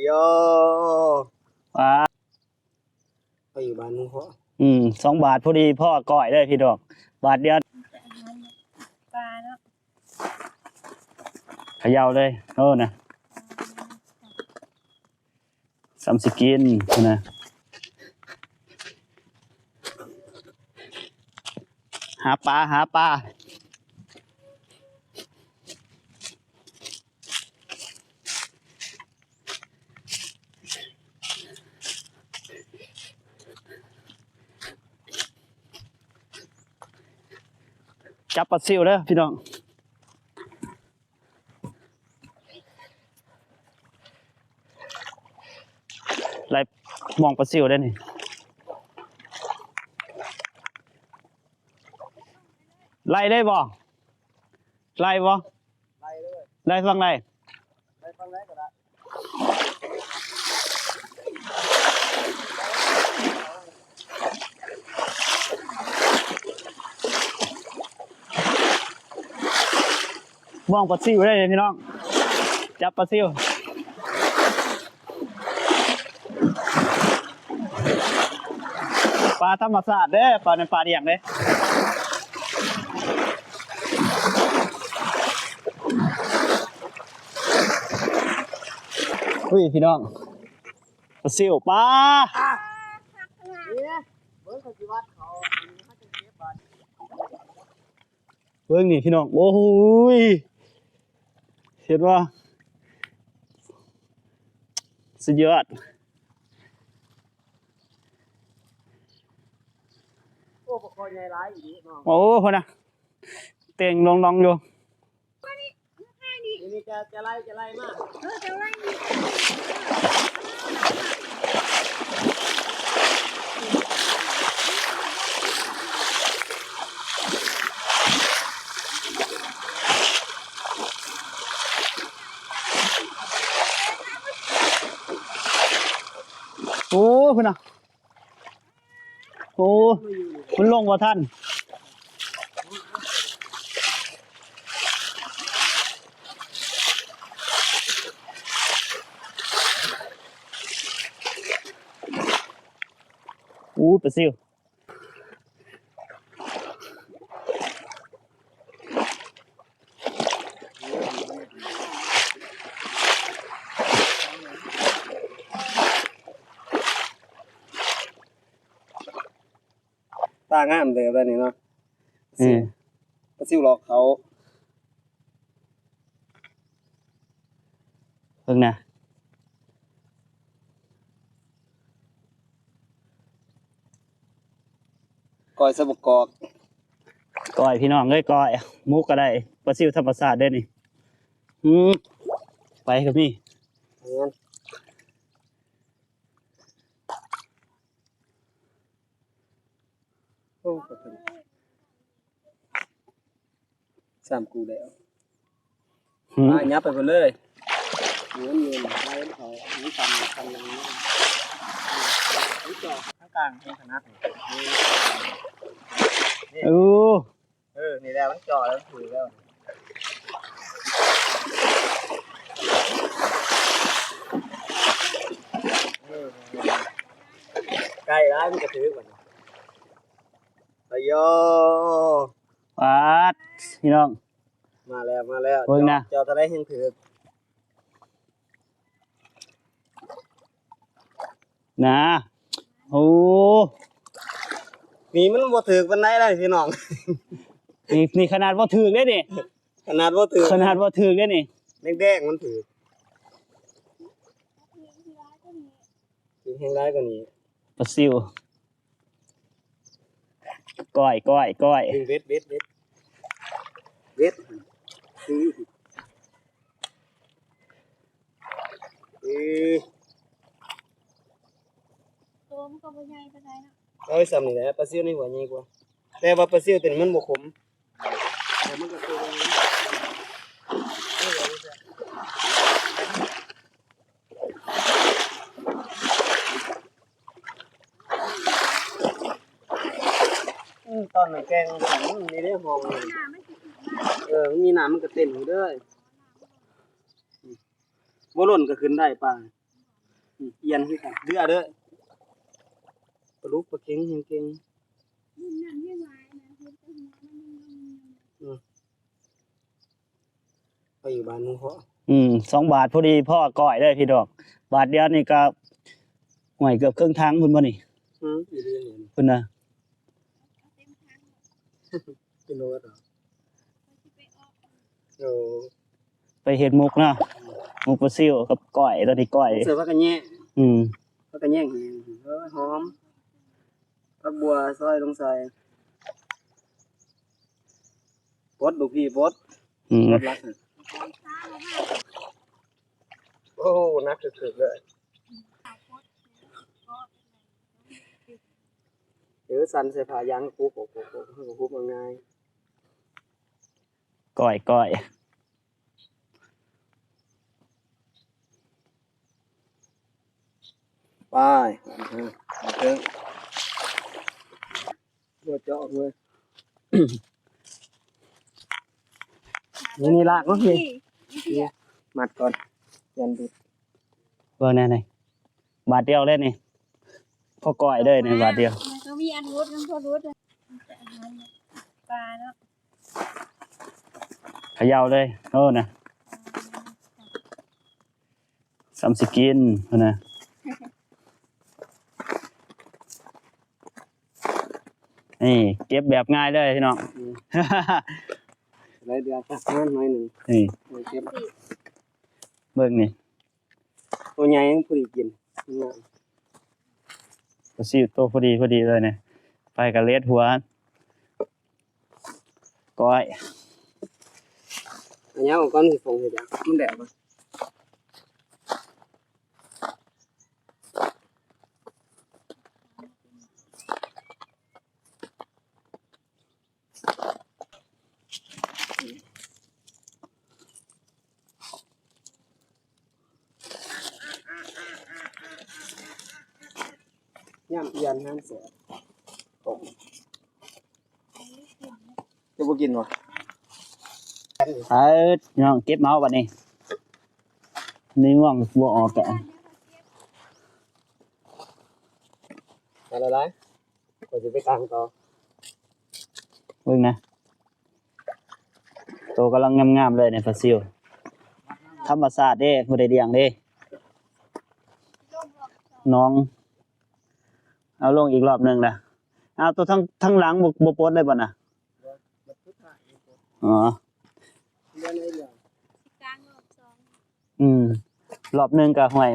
ໂຢ ປາ ໄປຢູ່ບ້ານໝູ່ເພາະ ອືມ ສອງບາດພໍດີ ພໍກ້ອຍເລີຍພີ່ນ້ອງ ບາດດຽວ ປາເນາະ ຂະເຍົາເລີຍ ເອີນະ ສ່ຳຊິກິນພຸ້ນນະ ຫາປາ ຫາປາ ຈັບປາຊິວເດີພີ່ນ້ອງ. ໄລ່ມອງປາຊິວໄດ້ນີ້ ໄລ່ໄດ້ບໍ່? ໄລ່ບໍ່? ໄລ່ເລີຍ ໄລ່ຝັ່ງໃດ? ໄລ່ຝັ່ງໃດກໍໄດ້. ມອງປາຊິວໄດ້ເດ້ພີ່ນ້ອງ ຈັບປາຊິວ ປາທຳມະຊາດເດ້ ປາໃນປ່າດຽງເດ້. ອຸ້ຍ ພີ່ນ້ອງ ປາຊິວ ປາ ເບິ່ງເຂົາຊິວັດເຂົາ ເບິ່ງນີ້ພີ່ນ້ອງ ໂອ້ຍ ເຫັນບໍ່ ສຸດຍອດ ໂອ້ ປາຄໍໃຫຍ່ຫຼາຍອີ່ຫຼີເນາະ ໂອ້ ພຸ້ນນະ ເຕ່ງລອງໆຢູ່. ນີ້ ນີ້ຈະ ຈະໄລ່ ຈະໄລ່ມາ ເອີ ຈະໄລ່ ໂອ້ ພຸ້ນນະ. ໂອ້ ມັນລົງບໍ່ທັນ ໂອ້ ປາຊິວ. ຕາງາມເດີແບບນີ້ເນາະ ອືມ ປາຊິວຫຼອກເຂົາ ເບິ່ງນະ ກ້ອຍໃສ່ບັກກອກ ກ້ອຍ ພີ່ນ້ອງເອີຍ ກ້ອຍ ໝູກກໍໄດ້ ປາຊິວທຳມະຊາດເດ້ນີ້ ອືມ ໄປກໍມີ ແມ່ນ. ໂອ້ ຂອບຄຸນ ຊ້ຳກູແລ້ວ ຫືມ ອ່າ ຫຍັບໄປພຸ້ນເລີຍ ມັນຢູ່ໃນເຂົາ ມັນຕຳ ຕຳລັງ ມັນຈອກທາງກາງ ທາງຂະໜາດນີ້ ເອີ. ເອີ ນີ້ແຫຼະ ມັນເຈາະແລ້ວຖືກແລ້ວ ເອີ ໃກ້ຫຼາຍມັນກະຖືກບັດນີ້ ອາໂຢ ປາດ ພີ່ນ້ອງ ມາແລ້ວ ມາແລ້ວ ເບິ່ງນະ ເຈາະ ເຈາະເທົ່າໃດແຮ່ງຖືກ. ນະ ໂອ້ ນີ້ມັນບໍ່ຖືກປານໃດເດ້ພີ່ນ້ອງ ນີ້ ນີ້ຂະໜາດບໍ່ຖືກເດ້ນີ້ ຂະໜາດບໍ່ຖືກ ຂະໜາດບໍ່ຖືກເດ້ນີ້ ແດງໆມັນຖືກ ຖືກແຮງຫຼາຍກວ່ານີ້ ປາຊິວ. ກ້ອຍ ກ້ອຍ ກ້ອຍ ດຶງເບັດ ເບັດ ເບັດ ເບັດ ອື ອື ໂຕມັນກໍບໍ່ໃຫຍ່ປານໃດເນາະ ເອົາໄວ້ສ່ຳນີ້ແຫຼະ ປາຊິວໃນຫົວໃຫຍ່ກວ່າ ແຕ່ວ່າປາຊິວຕົວນີ້ມັນບໍ່ຂົມ ແຕ່ມັນກໍຕົວໃຫຍ່ ອືມ ຕອນນັ້ນແກງຂອງນີ້ເດ້ ຫ້ອງນີ້ ເອີ ມັນມີນ້ຳມັນກໍເຕັ້ນຢູ່ເດີ ບໍ່ລົ້ນກໍຂຶ້ນໄດ້ປາ ອືມ ປ່ຽນຄືກັນ ເຫຼືອເດີ້ ປາດຸກປາເຄັງແຮງເກັ່ງ ອືມ ໄປຢູ່ບ້ານໝູ່ເພາະ ອືມ ສອງບາດພໍດີພໍກ້ອຍເລີຍພີ່ນ້ອງ ບາດດຽວນີ້ກໍ ຫ້ວຍ ເກືອບເຄິ່ງຖັງພຸ້ນບໍ່ນີ້ ອືມ ອີ່ຫຼີນີ້ ພຸ້ນນະ ກິນບໍ່ເບິດດອກ ໂອ້ ໄປເຮັດໝົກເນາະ ໝົກປາຊິວກັບກ້ອຍ ຕອນນີ້ກ້ອຍ ໃສ່ຜັກກະແຍງ ອືມ ຜັກກະແຍງ ເອີ ຫອມ ຜັກບົ່ວຊອຍລົງໃສ່ ປົດລູກພີ່ປົດ ອືມ ປົດຫຼັກ ໂອ້ ໜັກສຸດໆເລີຍ ເອີ ສັ່ນໃສ່ຜ້າຢາງ ປຸບ ປຸບ ປຸບ ປຸບ ເຮົາກໍຫຸບເອົາງ່າຍ ກ້ອຍ ກ້ອຍ ໄປ ເອີ ເອີ ບໍ່ເຈາະເລີຍ ນີ້ ນີ້ລາກເນາະ ນີ້ ນີ້ ມັດກ່ອນ ຢ້ານຫຼຸດ ເບິ່ງແນ່ນີ້ ບາດດຽວເລີຍນີ້ ພໍກ້ອຍເລີຍນີ້ ບາດດຽວ ມັນກໍມີອັນຫຼຸດ ມັນພໍຫຼຸດ ປາເນາະ ເຂົາເຍົາເລີຍ ໂອ້ນະ ສ່ຳຊິກິນພຸ້ນນະ ນີ້ເກັບແບບງ່າຍເລີຍພີ່ນ້ອງ ອືມ ໄດ້ເດືອນຈັກໜ້ອຍໜຶ່ງ ນີ້ ເກັບ ເບິ່ງນີ້ ໂຕໃຫຍ່ພໍດີກິນ ປາຊິວໂຕພໍດີ ພໍດີເລີຍນີ້ ໄປກະເລັດຫົວ ກ້ອຍ ອັນຍາວກ່ອນ ຊິຟົງເຮັດຫຍັງ ມັນແດດບໍ່ ຍາມປ່ຽນຫັ້ນແຊບ ຈະບໍ່ກິນບໍ່ ເອີ ນ້ອງເກັບເອົາບັດນີ້ ນີ້ງ່ວງບໍ່ອອກກະ ໄປຫຼາຍໆ ຂ້ອຍຊິໄປກາງຕໍ່ ເບິ່ງນະ ໂຕກຳລັງງາມໆເລີຍນີ້ປາຊິວ ທຳມະຊາດເດ້ ບໍ່ໄດ້ລ້ຽງເດ້ ນ້ອງ ເອົາລົງອີກລອບໜຶ່ງນະ ເອົາ ໂຕທາງ ທາງຫຼັງບໍ່ ບໍ່ປົດເລີຍບໍ່ນະ ບໍ່ ບັດສຸດທ້າຍນີ້ ອໍ ເຫຼືອໜ້ອຍດຽວ ກາງລອບສອງ ອືມ ລອບໜຶ່ງກະຫ້ວຍ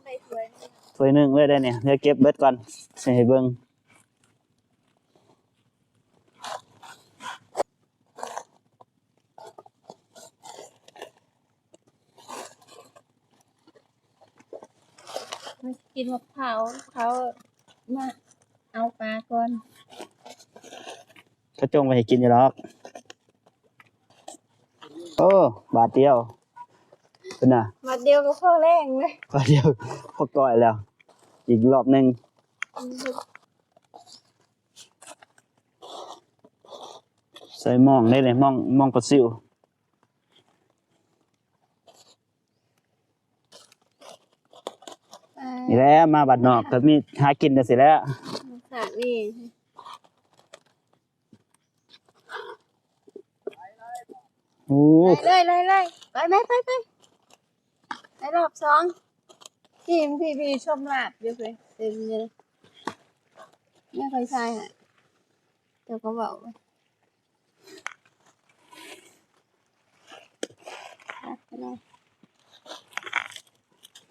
ໄດ້ຖ້ວຍໜຶ່ງ ຖ້ວຍໜຶ່ງເລີຍໄດ໋ນີ້ ດຽວເກັບເບິດກ່ອນ ຊິໃຫ້ເບິ່ງ ມາກິນໝາກພ້າວ ເຂົາມາເອົາປາກ່ອນ ເຂົາຈົ່ງໄວ້ໃຫ້ກິນຢູ່ດອກ. ໂອ້ ບາດດຽວ ພຸ້ນນະ ບາດດຽວກໍພໍແລງເລີຍ ບາດດຽວພໍກ້ອຍແລ້ວ ອີກລອບໜຶ່ງ ອືມ ໃສ່ໝ້ອງເດ້ນີ້ ໝ້ອງ ໝ້ອງປາຊິວ ອ່າ ນີ້ແຫຼະ ມາບ້ານນອກກໍມີຫາກິນຈັ່ງຊີ້ແຫຼະ ຂາດນີ້ ໂອ້ ໄລ່ເລີຍ ໄລ່ເລີຍ ໄປແມ່ ໄປ ໄປ ໄປລອບສອງ ທີ່ ທີ່ ທີ່ຊົມລາບຢູ່ເພິ່ນ ເຕັມຢູ່ ແມ່ຂ້ອຍຖ່າຍໃຫ້ ເຈົ້າກໍເວົ້າ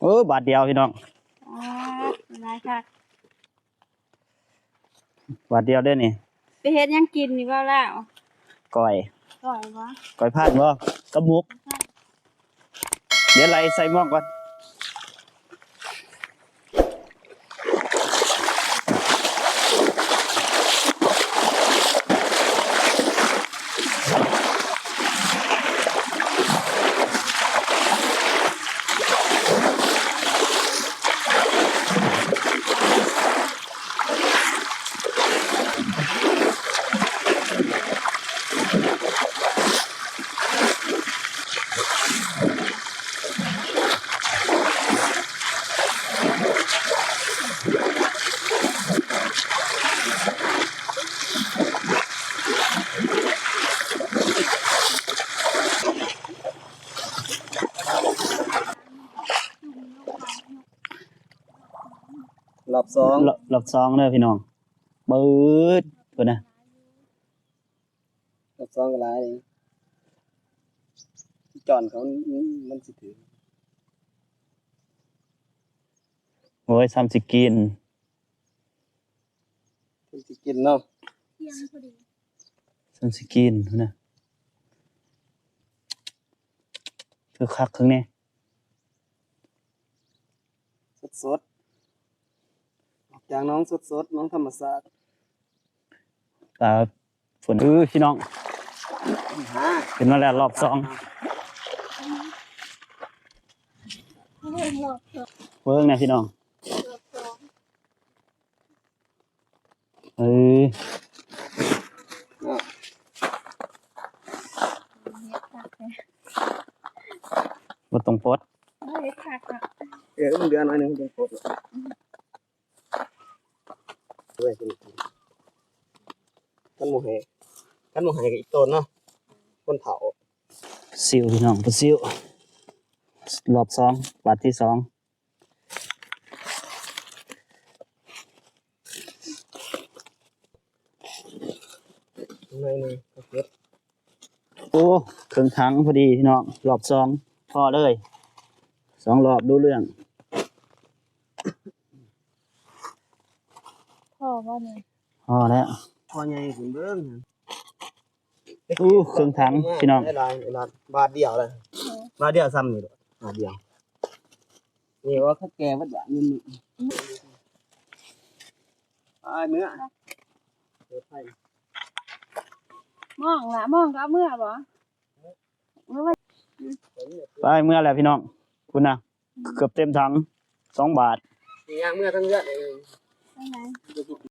ໂອ້ ບາດດຽວພີ່ນ້ອງ ອ່າ ຫຼາຍຄັກ ບາດດຽວເດ້ນີ້ ໄປເຮັດຫຍັງກິນນີ້ເວົ້າລາວ ກ້ອຍ ກ້ອຍບໍ່ ກ້ອຍພານບໍ່ ກັບໝົກ ດຽວໄລ່ໃສ່ໝ້ອງກ່ອນ. ມ ອບສອງ ລອບ ລອບສອງເດີພີ່ນ້ອງ ປຶດ ພຸ້ນນະ ລອບສອງກໍຫຼາຍເດ້ ຈອນເຂົາມັນຊິຖືກ ໂອ້ຍ ສ່ຳຊິກິນ ເພິ່ນຊິກິນເນາະ ສ່ຳຊິກິນພຸ້ນນະ ຄືຄັກຄືແນ່ ສົດໆ ອອກຈາກໜອງສົດໆ ໜອງທຳມະຊາດ ປາຝົນ ເອີ ພີ່ນ້ອງ ຫາ ຂຶ້ນມາແລ້ວລອບສອງ ເບິ່ງແດ່ພີ່ນ້ອງ ເອີ ບໍ່ຕ້ອງປົດ ເອີ ມັນເດືອໜ້ອຍໜຶ່ງ ມັນຕ້ອງປົດ ເອີ ຄັນບໍ່ໃຫ້ ຄັນບໍ່ໃຫ້ກໍອີກໂຕນເນາະ ຄົນເຖົ້າ ຊິວພີ່ນ້ອງ ປາຊິວ ລອບສອງ ບາດທີສອງ ໜ້ອຍໜຶ່ງກໍເກັບ ໂອ້ ເຄິ່ງຖັງພໍດີພີ່ນ້ອງ ລອບສອງ ພໍເລີຍ ສອງລອບ ຮູ້ເລື່ອງ ພໍບໍ່ນີ້ ພໍແລ້ວ ພໍໃຫຍ່ຂຶ້ນເບິ່ງ ໂອ້ ເຄິ່ງຖັງພີ່ນ້ອງ ຫຼາຍໆ ບາດດຽວເລີຍ ເອີ ບາດດຽວສ່ຳນີ້ ບາດດຽວ ນີ້ວ່າເຂົາແກ່ເບິດບາດນີ້ ໄປເມືອ ເປີດໄຟ ມອງລະ ມອງກໍເອົາເມືອບໍ່? ໄປເມືອແລ້ວພີ່ນ້ອງ ພຸ້ນນະ ເກືອບເຕັມຖັງ ສອງບາດ ຍ່າງເມືອທັງເຮືອນເອງ ໄປໄຫນ?